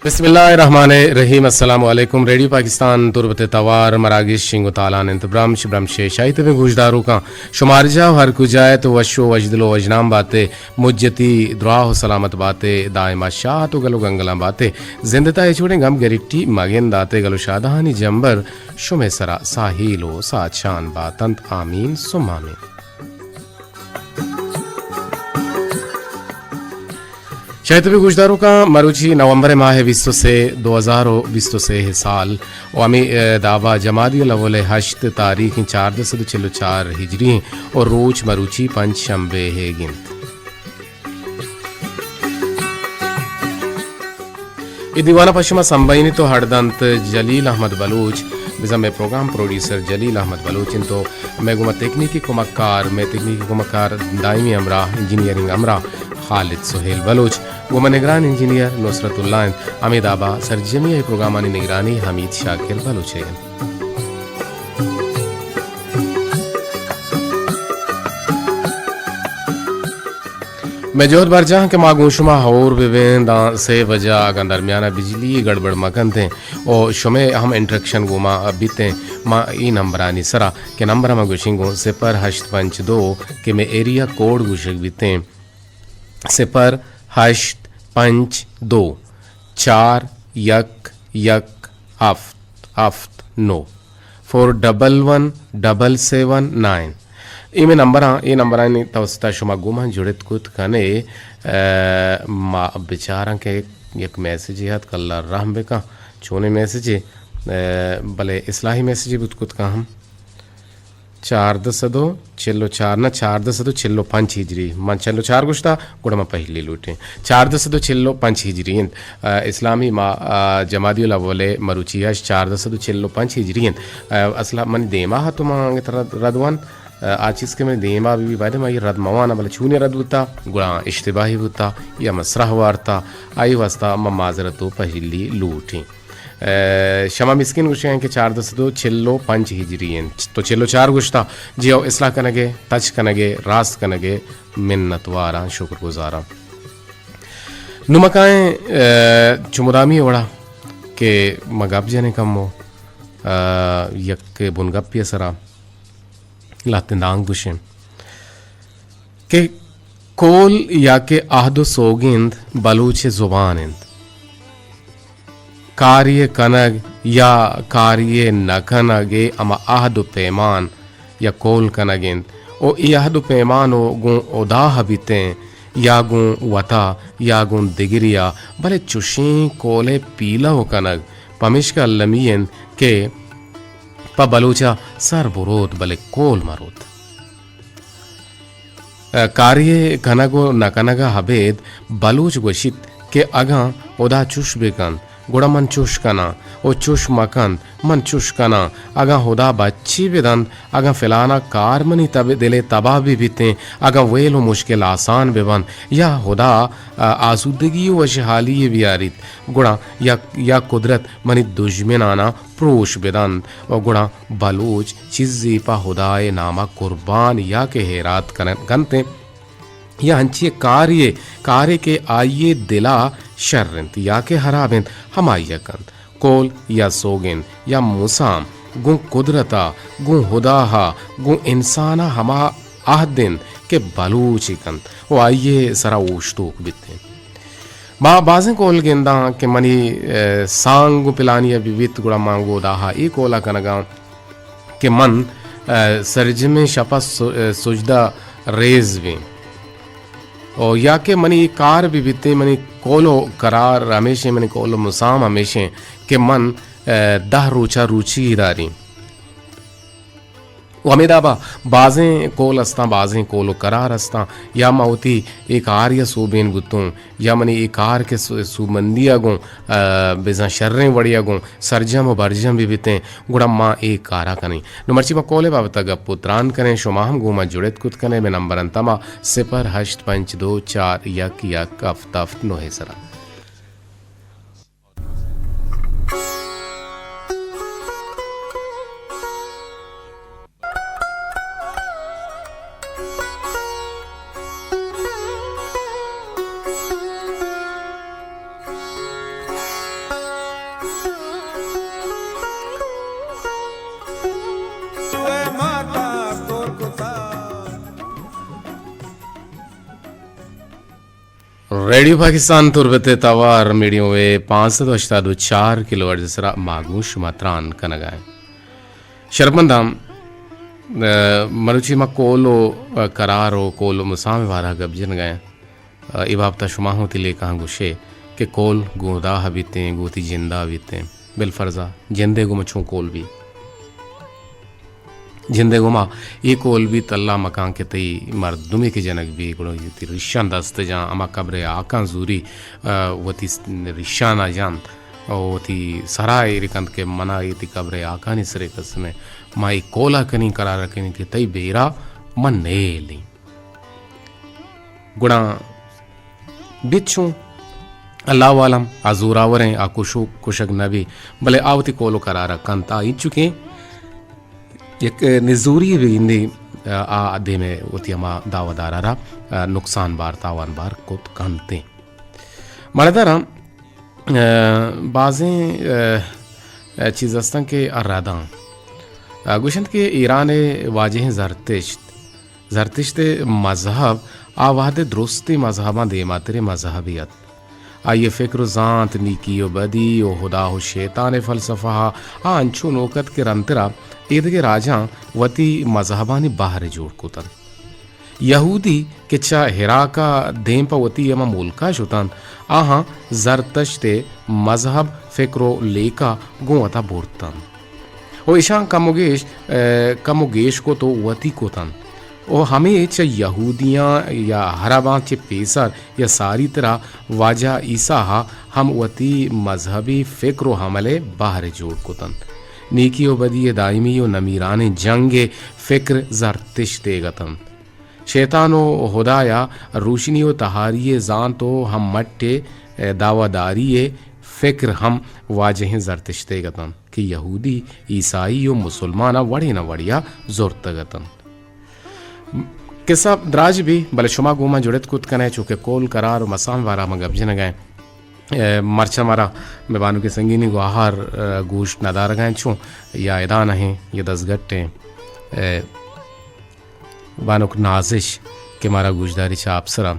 بسم اللہ الرحمن الرحیم۔ السلام علیکم۔ ریڈیو پاکستان تربت ءِ توار مراگش شنگ ءُ تالان اِنت۔ برمش، برمش ءِ شاہی تبیں گوشداروکاں، شما ہر جاہ ءُ ہر کجا ات ءُ وش ءُ وژدل ءُ وژنام بات ئے، مجتی دراہ ءُ سلامت بات ئے، دائما شات ءُ گل ءُ گنگلاں بات ئے۔ زند ءِ تہا ہچ وڑیں گم گریٹی مگندات ئے، گل ءُ شادہانی جمبر شمئے سرا ساہیل ءُ ساچان بات اَنت۔ آمین ثم آمین۔ شاہی تبیں گوشداروکاں، مروچی نومبر ءِ ماہ ءِ بیست ءُ سے، دو ہزار ءُ بیست ءُ سے ءِ سال ءُ ہمے، اے، دابا جمادی الاول ءِ ہشت تاریخ اِنت، چاردہ سد ءُ چل ءُ چار ہجری اِنت ءُ روچ مروچی پنچ شنبے ئیگ اِنت۔ اے دیوان ءَ پہ شما سمبہینیت ءُ ہڑدنت جلیل احمد بلوچ، بزاں مئے پروگرام پروڈیوسر جلیل احمد بلوچ اِنت ءُ مئے گوما تکنیکی کمکار، مئے تکنیکی کمکار دائمی ہمراہ، انجینئرنگ ہمراہ خالد سہیل بلوچ، گوما نگران انجینئر نصرت اللہ اِنت۔ ہمے دابا سرجمی ءِ پروگرامانی نگرانی حمید شاکر بلوچ ءِ اِنت۔ مئے جہد برجاہ کہ ما گوں شما ہور بہ بیں داں سے بجا، اگاں درمیان ءَ بجلی گڑبڑ مہ کنتیں ءُ شمئے ہم انٹریکشن گوں ما بیتیں، ما اے نمبرانی سرا کہ نمبر ہم گوشیں گوں صفر ہشت پنچ دو کہ مئے ایریا کوڈ گوشگ بیتیں، صفر ہشت پنچ دو چار یک یک ہفت ہفت نو، فور ڈبل ون ڈبل سیون نائن۔ اے مئے نمبراں، اے نمبرانی توسط ءَ شما گوں ما جڑت کت کن ئے۔ اے، ما بچاراں کہ یک میسجے ات، اللہ رحم بکن، چونیں میسجے، اے، بلے اصلاحی میسجے بوت کت کن ہم۔ چاردہ سد ءُ چل ءُ چار، نہ، چاردہ سد ءُ چل ءُ پنچ ہجری، من چل ءُ چار گوشتا، گڑا من پہلی لوٹیں۔ چاردہ سد ءُ چل ءُ پنچ ہجری اِنت۔ آ، اسلامی ماہ، آ، جمادی الاول ءِ مروچی اش چاردہ سد ءُ چل ءُ پنچ ہجری اِنت۔ آ، اصلا منی دیما ات ءُ من انگت رد، رد وان، آ، آ چیز کہ منی دیما بہ بی، باید ما اے رد مہ واناں، بلے چونیں رد بوتا، گڑا اشتباہی بوتا یا مسرح وارتا، آئی واسطہ من معذرت ءُ پہلی لوٹیں۔ اے، شما مسکین گوشیں کہ چاردہ سد ءُ چل ءُ پنچ ہجری اِنت، تو چل ءُ چار گوشتا۔ جی او، اصلاح کنگ ءِ، تچ کنگ ءِ، راست کنگ ءِ منت واراں، شکر گزاراں۔ نوں ما کائیں، اے، چو مدامی وڑا کہ ما گپ جنیں کمو، اے، یک بنگپی ءِ سرا۔ لہتیں دانک گوشیں کہ کول یا کہ عہد ءُ سوگند بلوچ ءِ زبان اِنت۔ کارے ءِ کنگ یا کارے ءِ نہ کنگ ءِ ہما عہد ءُ پیمان یا کول کنگ اِنت ءُ اے عہد ءُ پیمان ءُ گوں ہدا ءَ بیتیں یا گوں وتا یا گوں دگرے ءَ، بلے چشیں کول ءِ پیلو کنگ پمیشکا المی اِنت کہ پہ بلوچ ءَ سر بروت بلے کول مروت۔ ءَ کارے کنگ ءُ نہ کنگ ءَ ابید بلوچ گوشیت کہ اگاں ہدا چش بہ کنت، گڑا من چش کناں، ءُ چش مہ کنت، من چش کناں۔ اگاں ہدا بچی بہ دنت، اگاں فلانا کار منی تب، دل ءِ تباہ بہ بیتیں، اگاں ویل ءُ مشکل آسان بہ بنت، یا ہدا، ءَ، آسودگی ءُ وشحالی یے بیاریت، گڑا یا، یا قدرت منی دژمناناں پروش بہ دنت ءُ گڑا بلوچ چیزے پہ ہدائے ناما قربان یا کہ ہیرات کنن، کنت یا انچیں کارے، کارے کہ آئی دلا شر انت یا کہ ہراب انت، ہمائی کنت۔ قول یا سوگند یا مسام گوں قدرتا، گوں ہداہا، گوں انسانا ہما عہد انت کہ بلوچے کنت و آئی سرا اوشتوک بیت انت۔ ما بازیں قول گنداں کہ منی، اے، سانگ گوں پلانی ء بہ بیت، گڑا من گوں ہداہا اے قولا کنگاں کہ من، اے، سرجمیں شپا س-، اے، سجدہ ریز بیں۔ او یا کہ منی اے کار بہ بیتیں، منی قول و قرار ہمیشیں، منی قول و مسام ہمیشیں کہ من، اے، دہ روچا روچی داریں۔ و ہمے دابا بازیں قول استاں، بازیں قول و قرار استاں، یا ما وتی اے کاریا سوبین بوتوں، یا منی اے کار کہ سو-، سوبمندیا گوں، آ، بزاں شریں وڑیا گوں سرجم و برجم بہ بیتیں، گڑا ما اے کارا کنیں۔ نو مرچی ما قولے بابتا گپ و تران کنیں، شما ہم گوں ما جڑت کت کنیں، مئے نمبر انت ہما صفر ہشت پنچ دو چار یک یک ہفت ہفت نوہ سرا۔ ریڈیو پاکستان تربت ءِ توار میڈیم ویو پانچ سد ءُ ہشتاد ءُ چار کلو ہرٹز ءِ سرا ما گوں شما تران کنگ ءَ ایں۔ شرپمنداں، ءَ، مروچی ما کول ءُ، ءَ، کرار ءُ کول ءُ مسام ءِ بارہ ءَ گپ جنگ ءَ ایں۔ ءَ، اے بابت ءَ شما ہوں وتی لیکہاں گوشے کہ کول گوں ہدا ءَ بیتیں، گوں وتی جند ءَ بیتیں۔ بالفرض ءَ جندے گوما چون کول بی؟ جندے گوما اے کول بیت، اللہ مکان کہ تئی مردمے کہ جنگ بی، گڑا وتی ریشاں دست جاں، ہما قبر ءِ ہاکاں زوری، ءَ، وتی س-، ریشاں ءَ جنت ءُ وتی سرا ایر کنت کہ منا اے تئی قبر ءِ ہاکانی سرے قسم ءَ، ما اے کول ءَ کنیں، کرار ءَ کنیں کہ تئی بیرا من نیلیں۔ گڑا بیت چون، اللہ عالم، آ زوراوریں، آ کشوک کشگ نہ بی، بلے آ وتی کول ءُ کرار ءَ کنت، آ انچو کہ یک نزوری بہ گندی، آ دیم ءَ وتی ہما دعویٰ دار ءَ را، آ، نقصان بار، تاوان بار کت کنتیں۔ مڑداراں، آ، بازیں، آ، آ، چیز ہستاں کہ آ رداں۔ آ، گوشنت کہ ایران ءِ واجہیں زرتشت، زرتشت ءِ مذہب آ وہد ءِ درستیں مذہباں دیماتریں مذہبے ات۔ آئی ءِ فکر ءُ زانت، نیکی ءُ بدی ءُ ہدا ءُ شیطان ءِ فلسفہ ءَ آ انچو نوک ات کہ رندترا ایدگہ راجاں وتی مذہبانی بہرے جوڑ کتنت۔ یہودی کہ چہ ہراک ءَ دیم پہ وتی ہما ملک ءَ شتنت، آہاں زرتشت ءِ مذہب، فکر ءُ لیکہ گوں وتا برتنت۔ ءُ ایشاں کم ءُ گیش، ءَ، کم ءُ گیش کت ءُ وتی کتنت۔ ءُ ہمے چہ یہودیاں یا عرباں چہ پیسر یا ساری ترا واجہ عیسیٰ ءَ ہم وتی مذہبی فکر ءُ عمل ءِ بہرے جوڑ کتنت۔ نیکی ءُ بدی ءِ دائمی ءُ نمیرانیں جنگ ءِ فکر زرتشت ئیگ اتنت۔ شیطان ءُ ہدایا روشنی ءُ تہاری ءِ زانت ءُ ہم مٹ ءِ دعویٰ داری ءِ فکر ہم واجہیں زرتشت ئیگ اتنت کہ یہودی، عیسائی ءُ مسلمان ءَ وڑے نہ وڑے ءَ زرتگ اتنت۔ قصہ دراج بی، بلے شما گوں ما جڑت کت کن ئے، چونکہ کول، کرار ءُ مسام ءِ بارہ ءَ ما گپ جنگ ءَ ایں۔ اے، مرچاں مارا مئے بانک سنگینی گوہار، اے، گوشت نہ دارگ ءَ ایں چوں، یا ادا نہ ایں، یا دزگٹ ایں۔ اے، بانک نازش کہ مارا گوشداری چہ آپسر ءَ،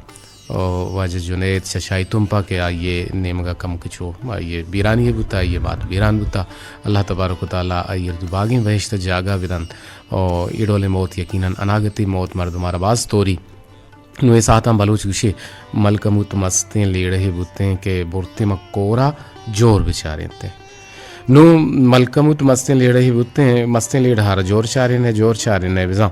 او واجہ جنید چہ شاہی تمپ ءَ کہ آئی ءِ نیمگ ءَ کمکے چو آئی ءِ بیرانی یے بوتہ، آئی ءِ مات بیران بوتہ۔ اللہ تبارک و تعالیٰ آئی ءَ را باگیں بہشت ءَ جاگہ بدنت۔ او اے ڈولیں موت یقیناً اناگتی موت مردم ءَ را باز توری۔ نوں اے ساعتاں بلوچ گوشی، ملکموت مستیں لیڑہے بوتیں کہ برتیں ما کورا جور بچارینتیں۔ نوں ملکموت مستیں لیڑہے بوتیں، مستیں لیڑہ ءَ را جور چارینئے، جور چارینئے بزاں۔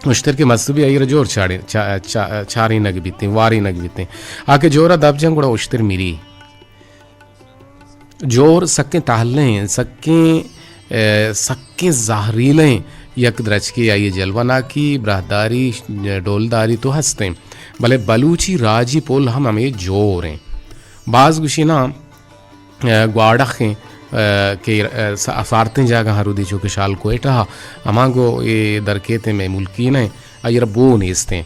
اشتر کہ مست بی آئی ءَ را جور چارین-، چا-، چا-، چارینگ بیتیں، وارینگ بیتیں۔ آ کہ جور ءَ دپ جن گڑا اشتر مری۔ جور سکیں تہلیں، سکیں، اے، سکیں زہریلیں یک درچکے، آئی ءِ جلوہ ناکی، براہداری، ڈولداری تو ہستیں، بلے بلوچی راجی پل ہم ہمے جور ایں۔ باز گوشی نا، اے، گواڑخ ایں، اے، کہ، اے، س-، سارتیں جاگہاں رودی چو کہ شال کوئٹہ ءَ، ہما گوں اے درکیت ایں مئے ملکین ایں، آئی ءَ را بو نیستیں۔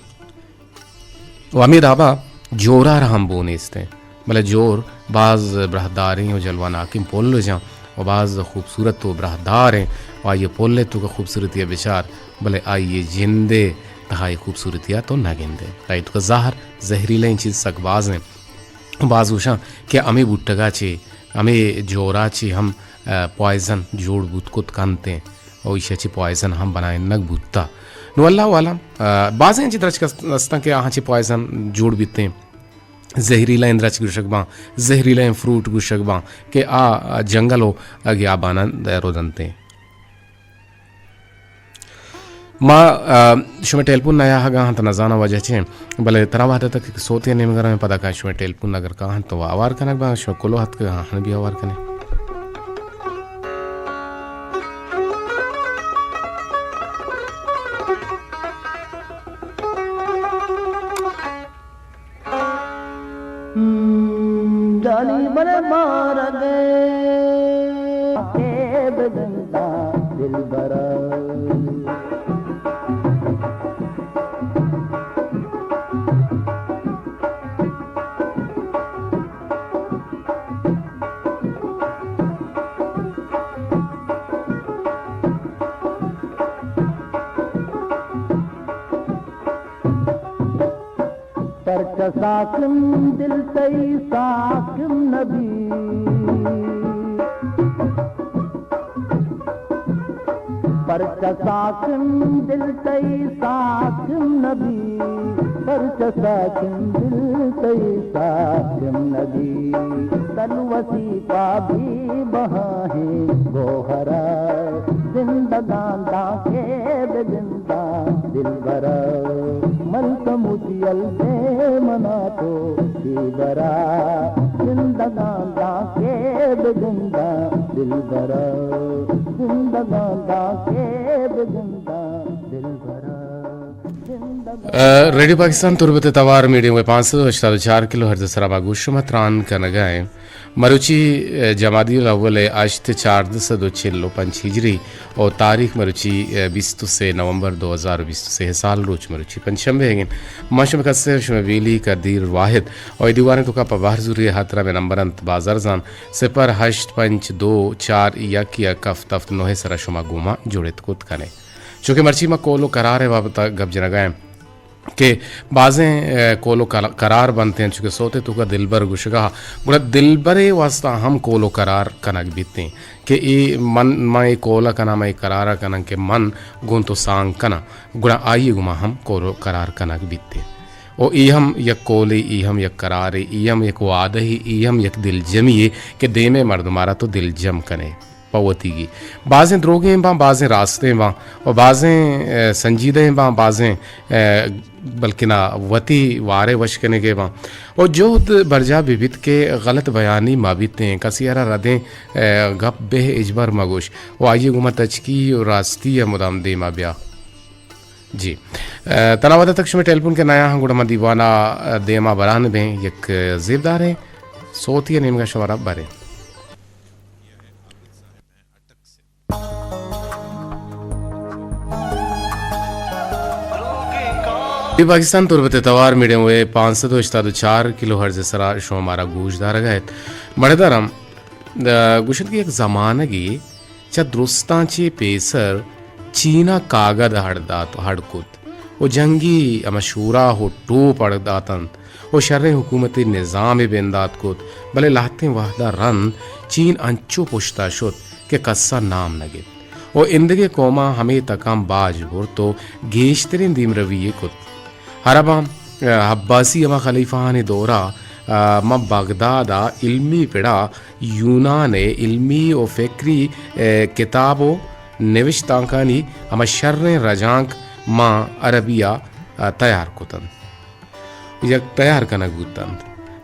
و ہمے دابا جورا را ہم بو نیستیں، بلے جور باز براہداریں و جلوہ ناکیں پل جاں و باز خوبصورت و براہداریں و آئی پل توکا خوبصورتی بچار، بلے آئی جندے تہائی خوبصورتی تو نہ گندے۔ آئی توکا زہر، زہریلیں چیز سک بازیں۔ باز گوشاں کہ ہمے بوٹگا چے، ہمے جورا چے ہم، آ، پوائزن جوڑ بوت کت کنتیں۔ و ایشی چی پوائزن ہم بنائینگ بوتا۔ نو اللہ عالم، آ، بازیں چی درچک است-، استاں کہ آہاں چی پوائزن جوڑ بیتیں۔ زہریلیں درچک گوشگ باں، زہریلیں فروٹ گوشگ باں کہ آ، آ، جنگل و آ گیاباناں رودنتیں۔ ما، آ، شمئے ٹیلیفون نیاہگا ہنت، نزاناں وجہ چے، بلے ترا وہدے تک کہ سوتے نیمگا رویں، پدا کاں شمئے ٹیلیفون اگر کاہنت تو آوار کنگ باں، شمئے کلوہ اتکگ آہاں بی آوار کنیں۔ جانی من مارگ ءَ، اے بزندہ دلبرا۔ چہ ساکن دل تئی ساکن نبی، پرچہ ساکن دل تئی ساکن نبی، پرچہ ساکن دل تئی ساکن نبی، تن وتی پا بی بہائیں گوہرا، زندگاں داں کے بگنداں دلبرا، ملکموتی الفے منا تو دیبرا، زندگاں داں کے بگنداں دلبرا، زندگاں داں کے بگنداں دلبرا، زندگاں۔ ریڈیو پاکستان تربت توار میڈیم ویو پانچ سد و ہشتاد و چار کلو ہرتز سرا ما گوش شما تران کنگا ہیں۔ مروچی، ء، جمادی الاول ء ہشت، چاردہ سد و چل و پنچ ہجری، و تاریخ مروچی، ء، بیست و سے نومبر دو ہزار و بیست و سے سال، روچ مروچی پنچ شنبے ہگن۔ ما شما کسے شما بیلی قدیر واحد، و اے دیوان توکا پہ بہر زوری ہاترا میں نمبر انت بازار زان، صفر ہشت پنچ دو چار یک یک ہفت ہفت نوہ سرا شما گوما جوڑت کت کنے۔ چونکہ مرچی ما کول و قرار بابت گپ جنگا ہیں۔ کہ بازیں، ء، کول و کل-، قرار بنت انت، چونکہ سوتے توکا دلبر گوشگا، گڑا دلبرے واسطہ ہم کول و قرار کنگ بیتیں کہ اے من، من اے کول کناں، من اے قرار کناں کہ من گوں تو سانگ کناں، گڑا آئی گما ہم کول و قرار کنگ بیتیں۔ او اے ہم یک کولے، اے ہم یک قرارے، اے ہم یک وعدہے، اے ہم یک دلجمیے کہ دیمے مردمارا تو دلجم کنے۔ پہ وتیگی۔ بازیں دروگیں باں، بازیں راستیں باں و بازیں، ء، سنجیدہیں باں، بازیں، ء، بلکنا وتی وارے وش کنگے باں۔ و جہد برجاہ بہ بیت کہ غلط بیانی مہ بیتیں، کسی ء را ردیں، ء، گپ بہ ہچبر مہ گوش و آئی ء گوما تچکی و راستی ء مدام دیما بیا۔ جی۔ ء، تنا وہد ء تک شمئے ٹیلیفون کہ نیا ہاں، گڑا ما دیوانا، ء، دیما بران بیں، یک زیبداریں سوتی ء نیمگا شمارا بریں۔ اے پاکستان تربت توار میڈیم ویو پانچ سد و ہشتاد و چار کلو ہرتز سرا شما مارا گوش دارگا ات۔ مڑدارم، ء، گوشنت کہ یک زمانگے چہ درستاں چہ پیسر چینا کاگد ہڑ دات، ہڑ کت۔ و جنگی ہما شورا و ٹوپ اڑ داتنت و شریں حکومتی نظامے بندات کت، بلے لہتیں وہدا رند چین انچو پشتا شت کہ کسا نام نہ گپت و ایندگہ قوماں ہمے تکاں باج برت و گیشتریں دیمروی یے کت۔ عرباں، ء، عباسی ہما خلیفہانی دورا، ء، ماں بغدادا علمی پڑا یونان ء علمی و فکری، ء، کتاب و نوشتانکانی ہما شریں رجانک ماں عربی ء، ء، تیار کتنت، یک تیار کنگ بوتنت۔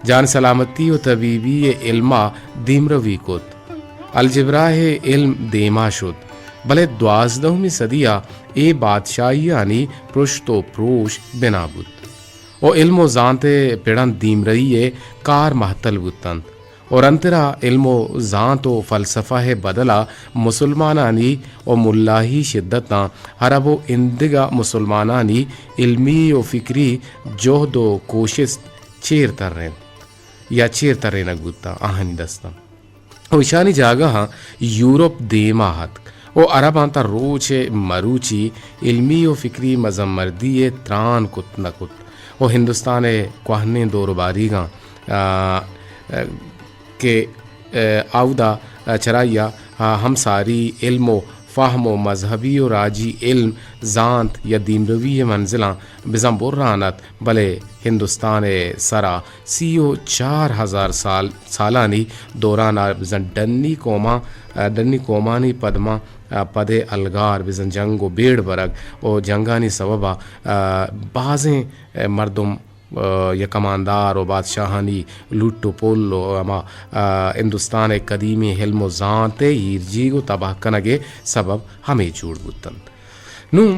جان سلامتی و طبیبی ء علم ء دیمروی کت۔ الجبرا ء علم دیما شت، بلے دوازدہمی صدی ء اے بادشاہیانی پرشت و پروش بنا بوت۔ و علم و زانت ء پڑاں دیمرئی ء کار مہتل بوتنت۔ و رندترا علم و زانت و فلسفہ ء بدلا مسلمانانی و ملاہی شدتاں عرب و ایندگہ مسلمانانی علمی و فکری جہد و کوشست چیر ترینت یا چیر ترینگ بوتاں آہانی دستاں۔ و ایشانی جاگہاں یورپ دیما اتک و عرباں تا روچ ء مروچی علمی و فکری مزن مردی ء تران کت نہ کت و ہندوستان ء کوہنیں دور و باریگاں، آ، آ، کہ، آ، آودا، آ، چرائی ء، آ، ہمساری علم و فہم و مذہبی و راجی علم، زانت یا دیمروی ء منزلاں بزاں بران ات، بلے ہندوستان ء سرا سی و چار ہزار سال، سالانی دوران ء بزاں ڈنی قوماں، ڈنی قومانی پدماں، پد ء الگار بزاں جنگ و بیڑ برگ و جنگانی سبب ء بازیں مردم، یک کماندار و بادشاہانی لوٹ و پل و ہما ہندوستان ء قدیمی علم و زانت ء ایرجیگ و تباہ کنگ ء سبب ہمے جوڑ بوتنت۔ نوں،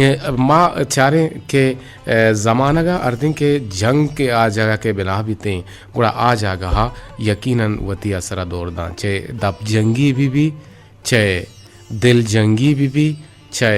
اے، ما چاریں کہ، اے، زمانگ ء ہردیں کہ جنگ کہ آ جاگہ کہ بنا بیتیں، گڑا آ جاگہ ء یقیناً وتی اثر ء دور داں، چہ دپ جنگی بہ بی، چہ دل جنگی بہ بی، چہ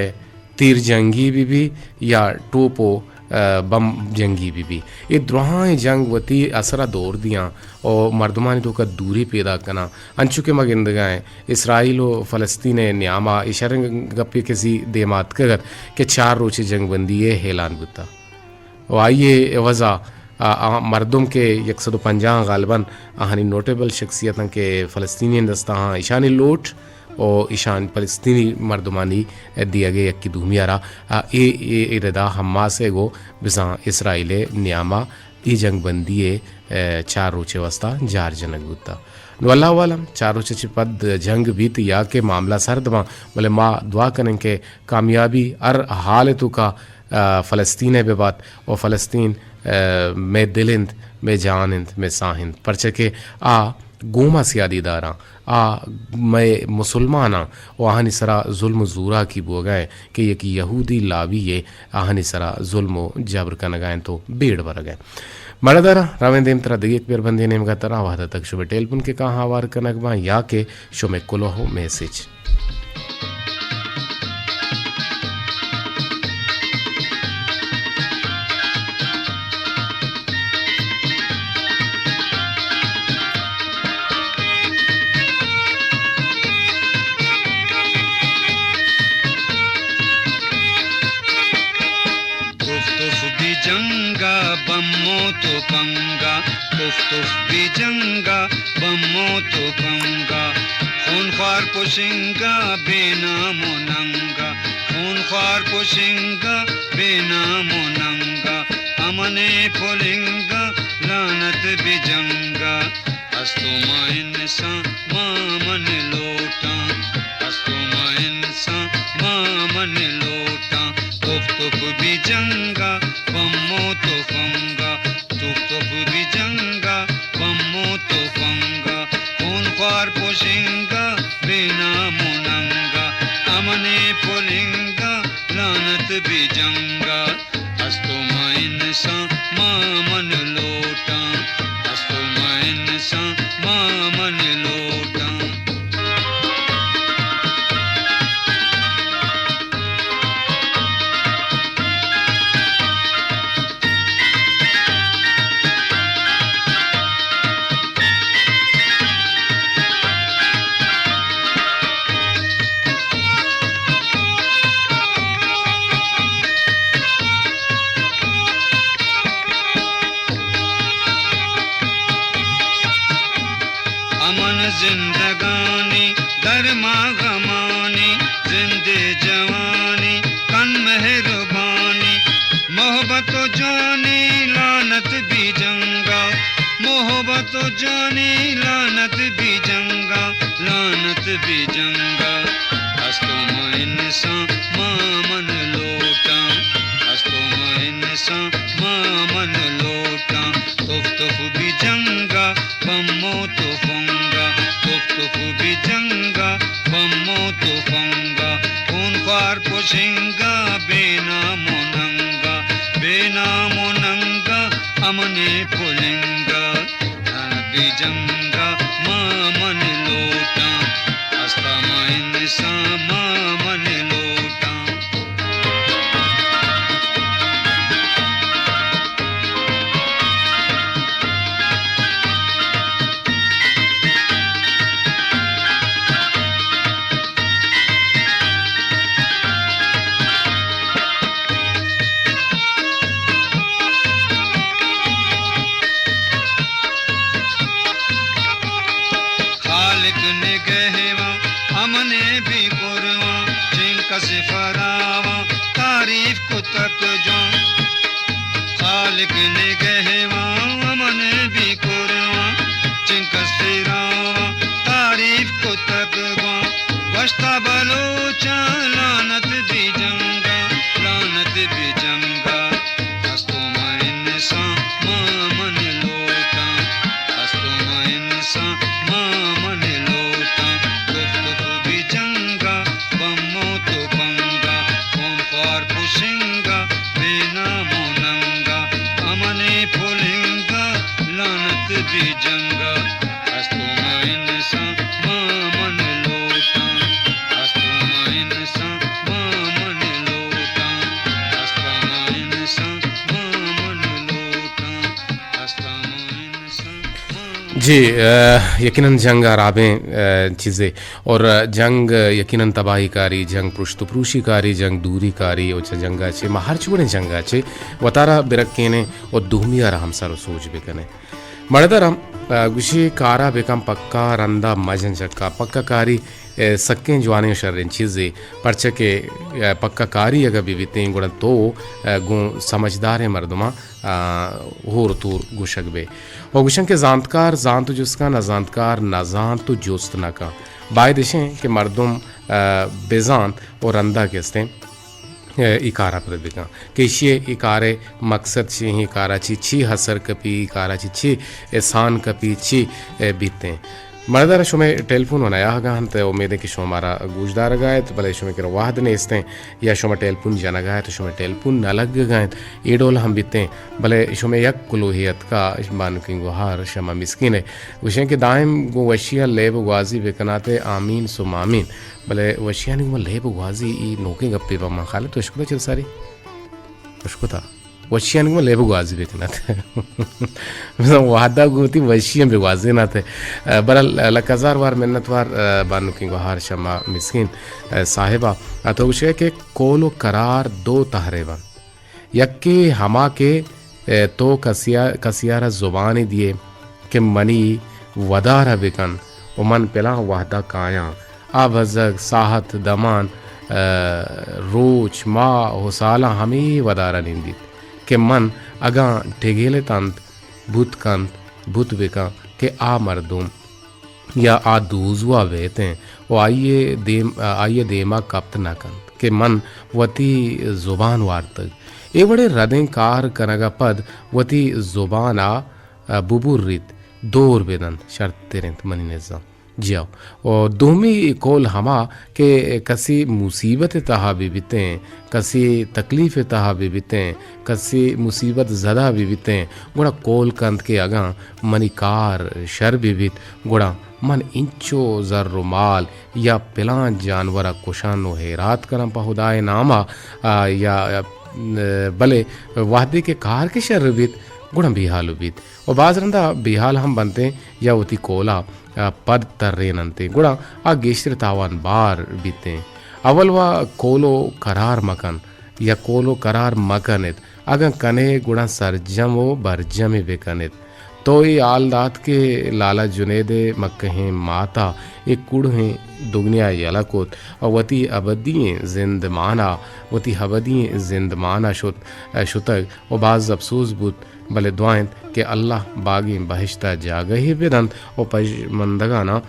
تیر جنگی بہ بی یا ٹوپ و، اے، بم جنگی بہ بی۔ اے دراہیں جنگ وتی اثر ء دور دیاں و مردمانی توکا دوری پیدا کناں۔ انچو کہ ما گندگا ایں، اسرائیل و فلسطین ء نیاما اے شریں گپے کسی دیما اتکگ ات کہ چار روچے جنگ بندی ء اعلان بوتا۔ و آئی ءِ عوض ءَ آ، آ مردم کہ یک سد و پنجاہ غالباً آہانی نوٹیبل شخصیت اَنت کہ فلسطینی دستاں، ایشانی لوٹ و ایشان فلسطینی مردمانی دیگ ءِ یکے دومی ءَ را، آ، اے، اے، اے ردا حماس ءِ گوں بزاں اسرائیل ءِ نیاما اے جنگ بندی ءِ، آ، چار روچ ءِ واسطہ جار جنگ بوتا۔ نو اللہ عالم، چار روچ ءَ چہ پد جنگ بیت یا کہ معاملہ سرد باں، بلے ما دعا کنیں کہ کامیابی ہر حال ءِ توکا، آ، فلسطین ءِ بہ بات و فلسطین، آ، مئے دل اِنت، مئے جان اِنت، مئے ساہ اِنت، پرچہ کہ آ گوما سیادی داراں، آ مئے مسلماناں و آہانی سرا ظلم و زوراکی بوگا اِنت کہ یک یہودی لابی ءِ آہانی سرا ظلم و جبر کنگا اِنت و بیڑ برگا اِنت۔ مڑداراں، رویں دیمترا دگہ یک مہربندے نیمگا ترا وہدے تک شمئے ٹیلیفون کہ کاہاں ہوار کنگ باں یا کہ شمئے کلوہ و میسج۔ تف تف بی جنگا بم و تپنگا، تف تف بی جنگا بم و تپنگا، خونخوار پشنگا بے نام و ننگا، خونخوار پشنگا بے نام و ننگا، امن پلنگا لعنت بی جنگا۔ استو ما انسان ما امن لوٹاں، استو ما انسان ما امن لوٹاں۔ تف تف بی جنگا بم و تپنگا، تف تف بی جنگا بم و تپنگا، خونخوار پشنگا بے نام و ننگا، امن پلنگا لعنت بی جنگا۔ استو ما انسان ما امن لوٹاں، استو ما انسان ما امن لوٹاں۔ امن زندگانی درما غمانی، زندے جوانی کن مہربانی۔ محبت و جانی لعنت بی جنگا، محبت و جانی لعنت بی جنگا، لعنت بی جنگا۔ استو ما انسان ما امن لوٹاں، استو ما انسان ما امن لوٹاں۔ تف تف بی جنگا بم و تپنگا، تف تف بی جنگا بم و تپنگا، خونخوار پشنگا بے نام و ننگا، بے نام و ننگا امن پلنگا۔ بی جنگا ما امن لوٹاں، استا ما انسان ما امن لوٹاں۔ خالق نگہواں، امن بی قرواں، چنکس فراواں، تعریف کتگ جوان۔ خالق نگہواں، امن بی قرواں، چنکس فراواں، تعریف کتگ جوان۔ گوشتا بلوچاں لعنت بی جنگا، لعنت بی جنگا۔ استو ما انسان ما امن لوٹاں، استو ما انسان ما امن لوٹاں۔ تف تف بی جنگا بم و تپنگا، خونخوار پشنگا بے نام و ننگا، امن پلنگا لعنت بی جنگا۔ استو ما انسان ما امن لوٹاں، استو ما انسان ما امن لوٹاں، استو ما انسان ما امن لوٹاں، استو ما انسان ما جی، ء، یقیناً جنگ ء ہرابیں، ء، چیزے اور جنگ یقیناً تباہی کاری، جنگ پرشت و پروشی کاری، جنگ دوری کاری، و چہ جنگ ء چہ ما ہرچ وڑیں جنگ ء چہ وتارا برکینیں و دومی ء را ہم سر و سوج بکنیں۔ مڑدر ہم، ء، گوشی کارا بکن پکا رندا مجن چکا، پکا کاری، ء، سکیں جوانیں و شریں چیزے، پرچہ کہ، ء، پکا کاری اگہ بہ بیتیں گڑا تو، ء، گوں سمجھداریں مردماں، ء، ہور و تور گوشگ بے۔ و گوشن کہ زانتکار زانت و جست کن، نزانتکار نزانت و جست نہ کن۔ باید اشیں کہ مردم، ء، بزانت و رندا کہ استیں، ء، ای کارا پد بکن کہ ایشی ای کارے مقصد چی، ای کارا چی، چی حسر کپی، ای کارا چی، چی احسان کپی، چی، ء، بیتیں۔ مردر شمے ٹیلیفون و نیاہگا انت، امیدیں کہ شما مارا گوشدارگا ات، بلے شمے کرا وہد نیستیں۔ یا شما ٹیلیفون جنگا ات، شما ٹیلیفون نہ لگگا انت، اے ڈول ہم بیتیں۔ بلے شما یک کلوہے اتکا، بانکیں گوہار شما مسکین ء گوشیں کہ دائم گوں وشی ء لیب و گوازی بکنات ء آمین ثم آمین۔ بلے وشیانی گوں لیب و گوازی ای نوکیں گپے پہ من خیال ء تو اشکتا چل ساری؟ اشکتا۔ وشیانی گوں لیب و گوازی بکنات۔ بزاں وہدا گوں وتی وشی ہم بگوازینات۔ برحال لک ہزار وار منت وار، بانکیں گوہار شما مسکین صاحبہ۔ تو گوشئے کہ قول و قرار دو تہرے بنت۔ یکے ہما کہ، اے، تو کسیا-، کسیارا زبانے دیئے کہ منی ودارا بکن و من پلاں وہدا کایاں۔ آ بزگ، ساہت، دمان، اے، روچ، ماہ و سالاں ہمے ودارا نندیت کہ من اگاں ٹگیلتنت، بوت کنت، بوت بکن کہ آ مردم یا آ دوزوا بیتیں و آئی ء دیم، آئی ء دیما کپت نہ کنت کہ من وتی زبان وارتگ۔ اے وڑیں ردیں کار کنگ ء پد وتی زبان ء ببریت، دور بدنت، شرتر انت منی نزاں۔ جی ہو۔ و دومی قول ہما کہ کسی مصیبت ء تہا بہ بیتیں، کسی تکلیف ء تہا بہ بیتیں، کسی مصیبت زدہ بہ بیتیں، گڑا قول کنت کہ اگاں منی کار شر بہ بیت، گڑا من انچو زر و مال یا پلان جانور ء کشان و ہیرات کناں پہ ہدائے نام ء، آ، یا، آ، بلے وہدے کہ کار کہ شر بیت، گڑا بیہال بیت۔ و باز رندا بیہال ہم بنتیں یا وتی کولا، آ، پد تریننتیں، گڑا آ گیشتر تاوان بار بیتیں۔ اول وا کول و قرار مکن یا کول و قرار مکنت۔ اگاں کن ئے، گڑا سرجم و برجمے بہ کن ات۔ تو اے ہال دات کہ لالا جنید ء مکہیں مات ء اے کوڑہیں دگنیا یلہ کت ء وتی ابدی ئیں زندمان ء، وتی ابدی ئیں زندمان ء شت، شتگ و باز اپسوز بوت، بلے دعا انت کہ اللہ باگیں بہشت ء جاگہے بدنت و پژمندگاناں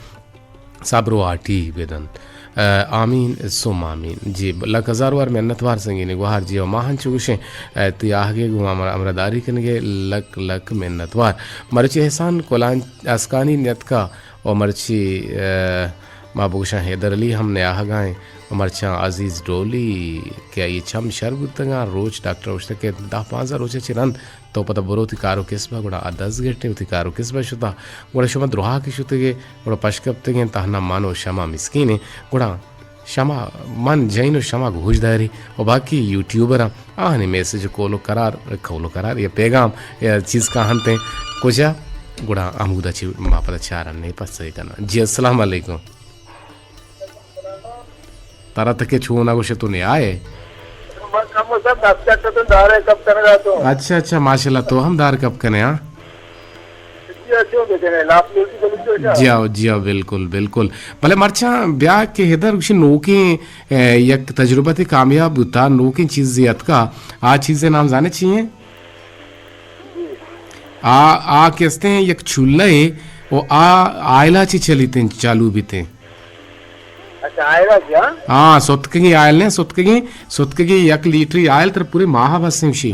صبر و ہاٹی بدنت۔ ء، آمین ثم آمین۔ جی، لک ہزار وار منت وار سنگینیں گوہار جی، و ما ہنچو گوشیں، ء، تئی آہگے گوں ہمراہ، ہمراہداری کنگے لک لک منت وار۔ مرچی احسان کلانچ اسکانی نیتکا و مرچی، ء، ما بگوشاں حیدر علی ہم نیاہگا ایں و مرچاں عزیز ڈولی کہ آئی چم شر بوتگاں، روچ ڈاکٹر اوشتگ کہ دہ پانزدہ روچ چہ رند تو پدا برو وتی کار و کسب ء، گڑا آ دزگٹ ء وتی کار و کسب ء شتا، گڑا شما دراہ کہ شتگے، گڑا پش کپتگیں تہنا من و شما مسکینیں، گڑا شما من جئین و شما گوش داری و باقی یوٹیوبراں آہانی میسج کول و قرار، کول و قرار یا پیغام یا چیز کاہنتیں کجا، گڑا ہمودا چی ما پدا چارن نے پس کناں۔ جی السلام علیکم۔ ترا تکے چون ء گوشے تو نیائے؟ من کم و سم دست کٹ اتوں، دار ء کپ کنگا اتوں۔ اچھا، اچھا، ماشاءاللہ، تو ہم دار کپ کنے، ہاں؟ جی، ہاں، چون بکنے، لاپ لوٹی بلوچ ء جا۔ جی ہاں، جی ہاں، بالکل، بالکل۔ بلے مرچاں بیا کہ ادھر گوشی نوکیں، اے، یک تجربت کامیاب بوتا، نوکیں چیز اتکا، آ چیز نام زانے چی ہیں؟ آ، آ کہ استیں یک چولہ ء و آ آئلا چی چلیتیں، چالو بیتیں۔ اچھا، آئلا چی، ہاں؟ ہاں، ستکگیں آئل نے، ستکگیں، ستکگیں یک لیٹری آئل تر پورے ماہ بس ہیں شی۔